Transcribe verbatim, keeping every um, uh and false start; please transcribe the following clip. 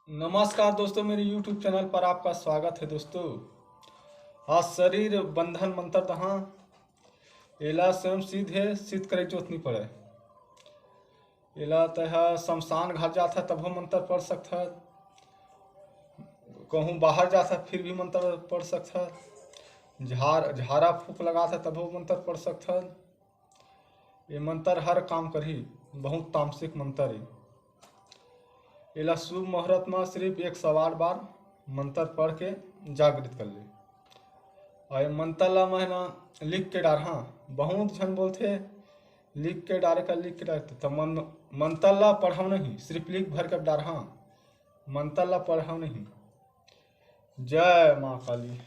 नमस्कार दोस्तों, मेरे YouTube चैनल पर आपका स्वागत है दोस्तों। आज शरीर बंधन मंत्र दहा। एला स्वयं सिद्ध है, सिद्ध करे जरूरत नहीं पड़े। एला तह शमशान घाट जात है तभो मंत्र पढ़ सकत है, कहूँ बाहर जात है फिर भी मंत्र पढ़ सकत है, झार झारा फूक लगात है तभो मंत्र पढ़ सकत है। ये मंत्र हर काम करही, बहुत तामसिक मंत्र है। एला शुभ मुहूर्त में सिर्फ एक सौ आठ बार मंत्र पढ़ के जागृत कर ले। और ये मंत्र ला मैं ना लिख के डारहा। बहुत झन बोलथे लिख के डारे का, लिख के डारे तो मन, मंत्र ला पढ़ाओ नहीं, सिर्फ लिख भर के डारहा, मंत्र ला पढ़ाओ नहीं। जय माँ काली।